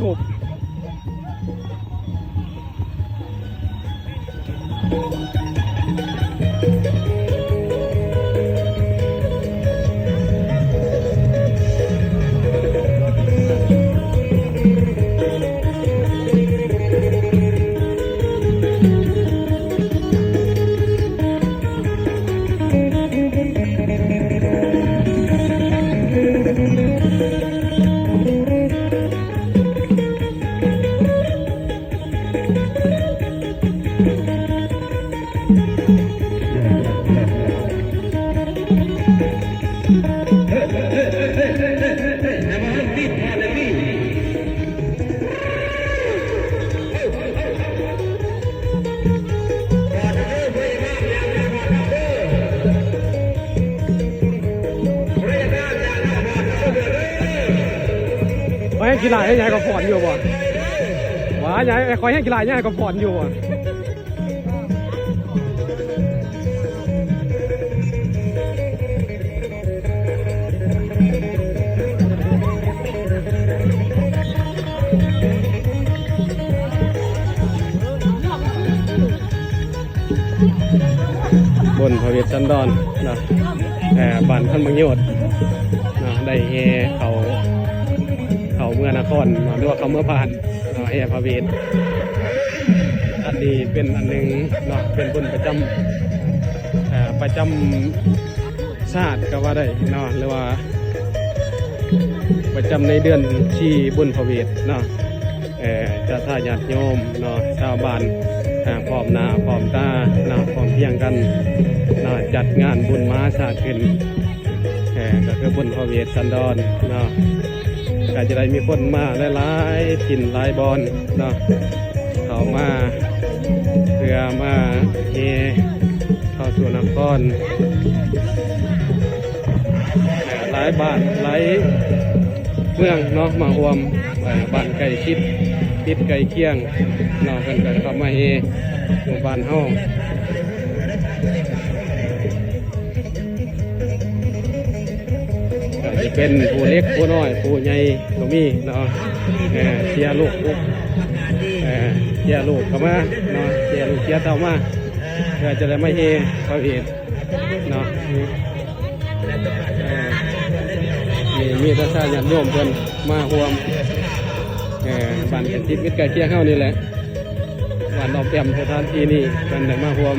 ຄົບ. ຂ້ອຍແຮ່ງຂີ້ຫຼ້າ ເຮັດຫຍັງໃຫ້ເຂົາຟ້ອນຢູ່ບໍ່? ວ່າຫຍັງ ຂ້ອຍແຮ່ງຂີ້ຫຼ້າ ເຮັດຫຍັງໃຫ້ເຂົາຟ້ອນຢູ່ບໍ່? ບຸນພະເວດສັນດອນເນາະ ເອີ ບ້ານພັນບັກໂຍດເນາະ ໄດ້ແຫ່ເຂົ້າ ເຂົ້າເມືອງນະຄອນເນາະ ຫຼືວ່າເຂົ້າເມືອງພານເນາະ ແຫ່ພະເວດ. ອັນນີ້ເປັນອັນໜຶ່ງເນາະ ເປັນບຸນປະຈຳ ເອີ ປະຈຳ ຊາດກໍວ່າໄດ້ເນາະ ຫຼືວ່າປະຈຳໃນເດືອນທີ່ບຸນພະເວດເນາະ ເອີ ສັດທາຍາດໂຍມເນາະ ຊາວບ້ານ ເອີ ພ້ອມໜ້າພ້ອມຕາເນາະ ພ້ອມພຽງກັນເນາະ ຈັດງານບຸນມະຫາຊາດຂຶ້ນ ເອີ ກໍຄືບຸນພະເວດສັນດອນເນາະ ກໍຈະໄດ້ມີຄົນມາຫຼາຍໆຖິ່ນຫຼາຍບ່ອນເນາະ ເຂົ້າມາເພື່ອມາແຫ່ ເຂົ້າສູ່ນະຄອນ ຫຼາຍບ້ານຫຼາຍເມືອງເນາະ ມາຮ່ວມ ເອີ ບ້ານໃກ້ຊິດ ຕິດໃກ້ຄຽງເນາະ ເພິ່ນກໍເຂົ້າມາແຫ່ຢູ່ບ້ານເຮົາ ກໍຈະເປັນຜູ້ເລັກຜູ້ນ້ອຍຜູ້ໃຫຍ່ກໍມີເນາະ ເອີ ເຊຍລູກ ເອີ ເຊຍລູກກໍມາເນາະ ເຊຍລູກເຊຍເຕົ້າມາ ເພື່ອຈະໄດ້ມາແຫ່ພະເວດ ເນາະ ເອີ ມີ ມີແຕ່ຊາວຍາດໂຍມເພິ່ນມາຮ່ວມ ເອີ ບ້ານໃກ້ຊິດມິດໃກ້ຄຽງເຮົານີ້ແຫຼະ ບ້ານອ້ອມແອ້ມສະຖານທີ່ນີ້ ເພິ່ນໄດ້ມາຮ່ວມ